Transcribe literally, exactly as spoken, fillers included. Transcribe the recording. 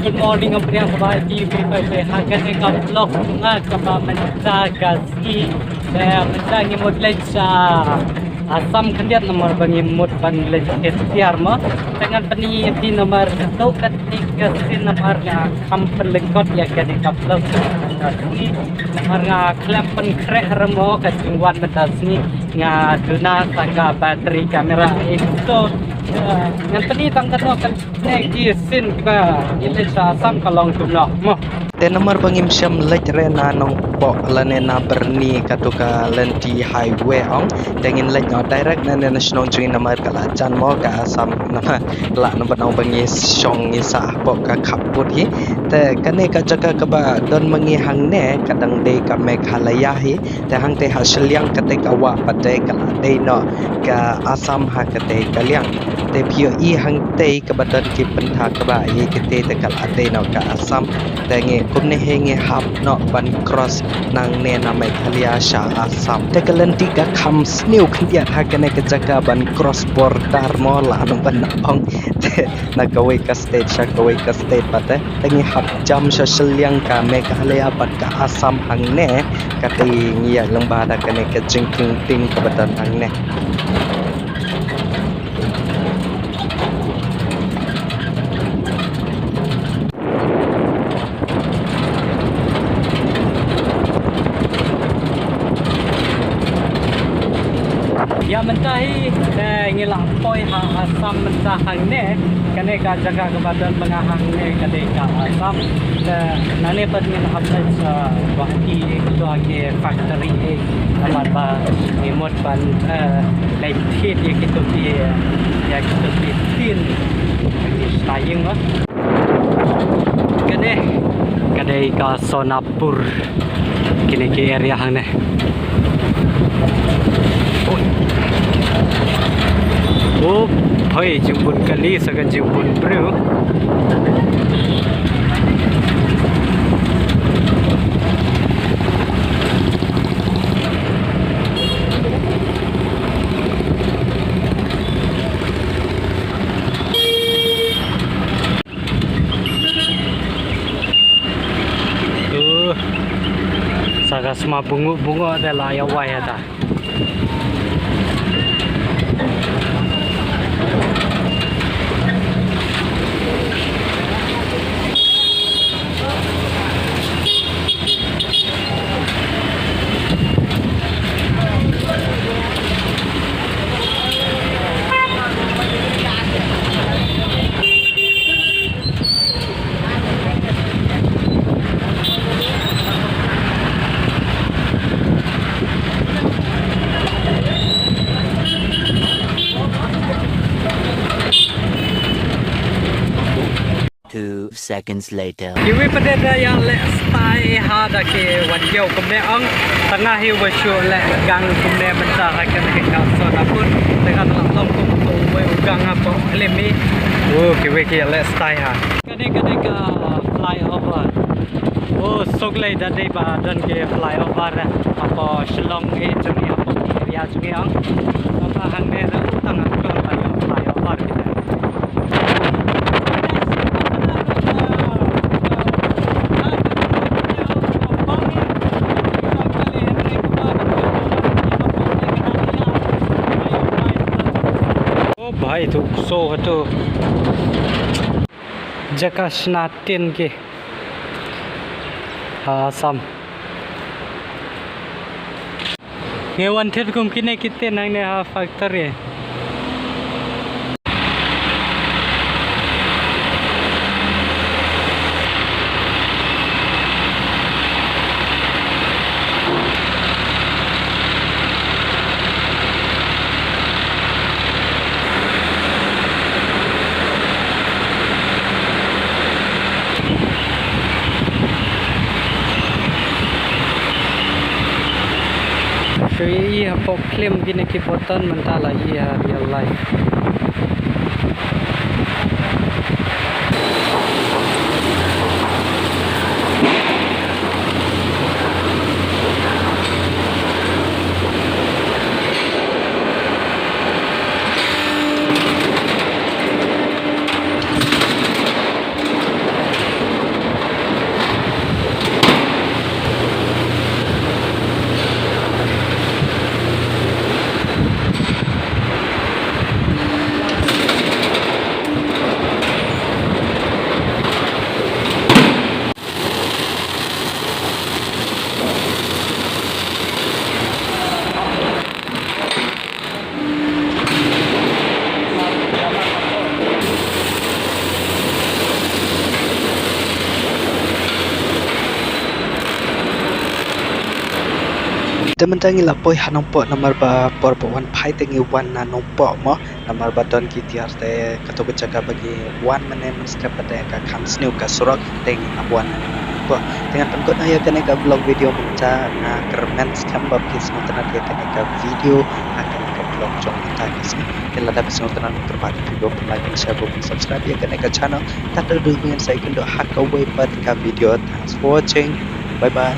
Good morning, ong pdiang sngewbha ïa phi baroh ha kane ka vlog jong nga kaba mynta ka sngi. Te mynta ngi mut leit sha Assam khyndiat namar ba ngi mut ban leit sha Tiar mo. Te ngan pyni ïa phi namar kato kane ka sien namar nga kham pynlyngkot ïa kane ka vlog ka sngi. Namar nga khlem pynkhreh ruh mo ka jingwan mynta sngi. Nga duna sa ka battery camera, eh, to, eh, ngan pyni tang katno kane ki sien kiba ngi leit sha Assam ka long kumno mo. Te namar ba ngim shym leit re na Nongpoh lane na Byrni kato ka lynti highway ong. Te ngin leit noh direct na ne na shnong jong ngi namar ka la jan mo ka Assam namar lah namar ba ngi shong ngi sah hapoh ka khappud hi. Te kane ka jaka kaba don ma ngi hangne ka dang dei ka Meghalaya hi. Te hangtei ha shiliang katei ka wah pat te ka la dei noh ka Assam ha katei ka liang. Te phi ïohi hangtei kaba don ki pynthak kaba ïa kitei te ka la dei noh ka Assam. Te ngi kumne hi ngi hap noh ban cross nangne na Meghalaya sha Assam. Te ka lynti ka kham sniew khyndiat ha kane ka jaka ban cross border mo lah noh ban ong. Te na kawei ka state sha kawei ka state pat te. Te ngi hap jam sha shiliang ka Meghalaya bad ka Assam hangne. Katei ngi ïaid lyngba da kane ka jingkhing ting kaba don hangne. Ïa mynta hi, eh, ngi la poi ha Assam mynta hangne. Kane ka jaka kaba don ma nga hangne ka dei ka Assam. Te nangne pat ngin hap leit sha Guwahati, kato ki factory, eh, namar ba ngi mut ban, eh, leit thied ïa kito ki, ïa kito ki tin. Ki staying ba. Kane ka dei ka Sonapur. Kine ki area hangne. Oh, hoi, jingbun kali sa ka jingbun briew. Uh, sa ka sma bungu bungu te la ïa wai ata. Two seconds later. Kiwei pat de da ïa leh style ha da ki wan ïew kumne ong. Tang nga hi wa shu leh gang kumne mynta ha kane ka Sonapur. Tang nga la long kum uwei u gang hapoh Klim hi. Oh, kiwei ki ïa leh style ha. Kane, kane ka flyover. Oh, suk lei da dei ba don ki flyover hapoh Shillong hi jong ngi hapoh area jong ngi ong. Tang ba hangne da utang atur ba ïoh flyover. Oh bhai, tu so hatu. Jaka shna tin ki. Ha Assam. Ngi wan thied kum kine ki tin hangne ha factory. Shu ïohi hapoh Klim kine ki button mynta la ïohi ha real life. Te mynta ngi la poi ha Nongpoh namar ba por ba wan phai te ngi wan na Nongpoh mo, namar ba don ki tiar te kato ka jaka ba ngi wan mynne mynstep pat te ka kham sniew ka surok te ngi hap wan na Nongpoh. Te ngan pynkut noh ïa kane ka vlog video mynta, nga kyrmen skhem ba phi sngewtynnat ïa kane ka video ha kane ka vlog jong mynta ka sngi. Te lada phi sngewtynnat, kyrpad phi ban pynlike, pynshare, ban pynsubscribe ïa kane ka channel. Tad haduh ba ngin sa ïakynduh ha kawei pat ka video. Thanks for watching. Bye bye.